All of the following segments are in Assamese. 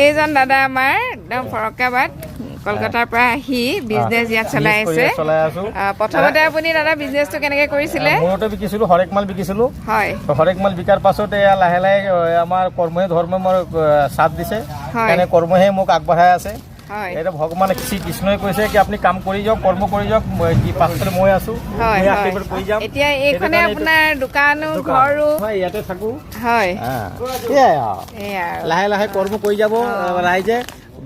এইজন দাদা আমাৰ একদম ফৰকাবাদ, কলকাতাৰ পৰা আহি বিজনেছ ইয়াত চলাই আছে। চলাই আছো। প্ৰথমতে আপুনি দাদা বিজনেছটো কেনেকে কৰিছিলে? মূলতে বিকিছিলো, হৰেক মাল বিকিছিলো। হৰেক মাল বিকাৰ পাছত এয়া লাহে লাহে আমাৰ কৰ্মহে ধৰ্ম মোৰ সাথ দিছে। কাৰণে কৰ্মহে মোক আগবঢ়াই আছে। এতিয়া ভগৱান শ্ৰী কৃষ্ণই কৈছে কি আপুনি কাম কৰি যাওক, কৰ্ম কৰি যাওক, মই কি পাছফালে মই আছো, মই আশীৰ্বাদ কৰি যাম। এতিয়া সেইটো এইখনে কাৰণে এইটো আপোনাৰ দোকানো দোকান। ঘৰো? হয়, ইয়াতে থাকো। সেয়াই আৰু। এয়া আৰু। লাহে লাহে কৰ্ম কৰি যাব। ৰাইজে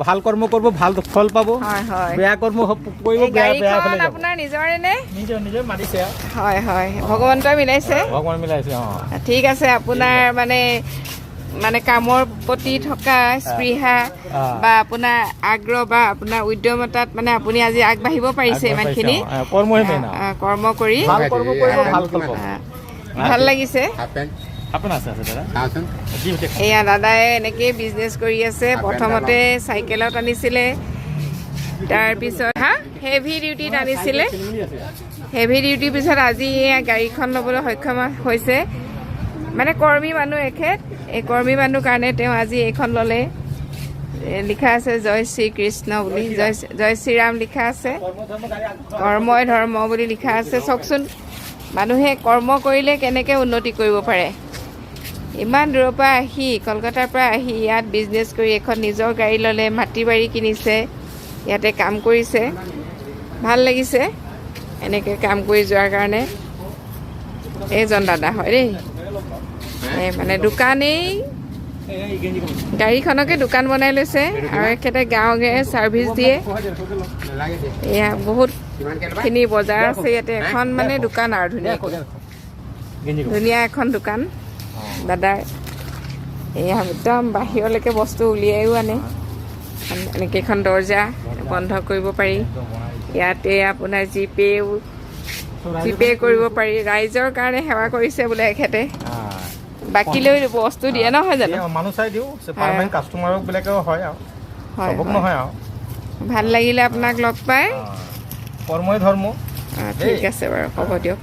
ভাল কৰ্ম কৰিব, ভাল ফল পাব। হয় হয় বেয়া কৰ্ম কৰিব, এই বেয়া বেয়া গাড়ীখন ফালে যাব। আপোনাৰ নিজৰে নে? নিজে নিজে মাতিছে আৰু। হয় হয়, ভগৱন্তই মিলাইছে। ভগৱান মিলাইছে, অ। ঠিক আছে, আপোনাৰ মানে মানে কামৰ প্ৰতি থকা স্পৃহা বা আপোনাৰ আগ্ৰহ বা আপোনাৰ উদ্যমতাত মানে আপুনি আজি আগবাঢ়িব পাৰিছে ইমানখিনি। কৰ্মহে মেইন আৰু। কৰ্ম কৰি ভাল কৰ্ম কৰিব, ভাল ফল পাব। ভাল লাগিছে। হাফ পেণ্ট আপোনাৰ আছে আছে দাদা। চাওঁচোন। দি দেখোন। এয়া দাদাই এনেকেই বিজনেছ কৰি আছে। প্ৰথমতে চাইকেলত আনিছিলে, তাৰপিছত হেভি ডিউটিত আনিছিলে। হেভি ডিউটিৰ পিছত আজি এয়া গাড়ীখন ল'বলৈ সক্ষম হৈছে। মানে কৰ্মী মানুহ এখেত। এই কৰ্মী মানুহ কাৰণে তেওঁ আজি এইখন ল'লে। লিখা আছে জয় শ্ৰীকৃষ্ণ বুলি, জয় জয় শ্ৰীৰাম লিখা আছে, কৰ্মই ধৰ্ম বুলি লিখা আছে। চাওকচোন, মানুহে কৰ্ম কৰিলে কেনেকৈ উন্নতি কৰিব পাৰে। ইমান দূৰৰ পৰা আহি, কলকাতাৰ পৰা আহি ইয়াত বিজনেছ কৰি এখন নিজৰ গাড়ী ল'লে, মাটি বাৰী কিনিছে, ইয়াতে কাম কৰিছে। ভাল লাগিছে এনেকৈ কাম কৰি যোৱাৰ কাৰণে। এইজন দাদা হয় দেই। এই মানে দোকানেই, গাড়ীখনকে দোকান বনাই লৈছে আৰু এখেতে গাঁৱে গাঁৱে ছাৰ্ভিচ দিয়ে। নালাগে দে। এয়া বহুতখিনি বজাৰ আছে ইয়াতে। এখন মানে দোকান আৰু ধুনীয়াকৈ ধুনীয়া এখন দোকান দাদাৰ। এয়া একদম বাহিৰলৈকে বস্তু উলিয়াইও আনে। এনেকৈ এখন দৰ্জা বন্ধ কৰিব পাৰি। ইয়াতে আপোনাৰ জিপেও, জিপে কৰিব পাৰি। ৰাইজৰ কাৰণে সেৱা কৰিছে বোলে এখেতে। বাকীলৈ বস্তু দিয়ে নহয় জানো? মানুহ চাই দিওঁ, পাৰ্মানেণ্ট কাষ্টমাৰক বিলাকেও হয় আৰু চবক নহয় আৰু। ভাল লাগিলে আপোনাক লগ পাই। কৰ্মই ধৰ্ম। ঠিক আছে বাৰু, হ'ব দিয়ক।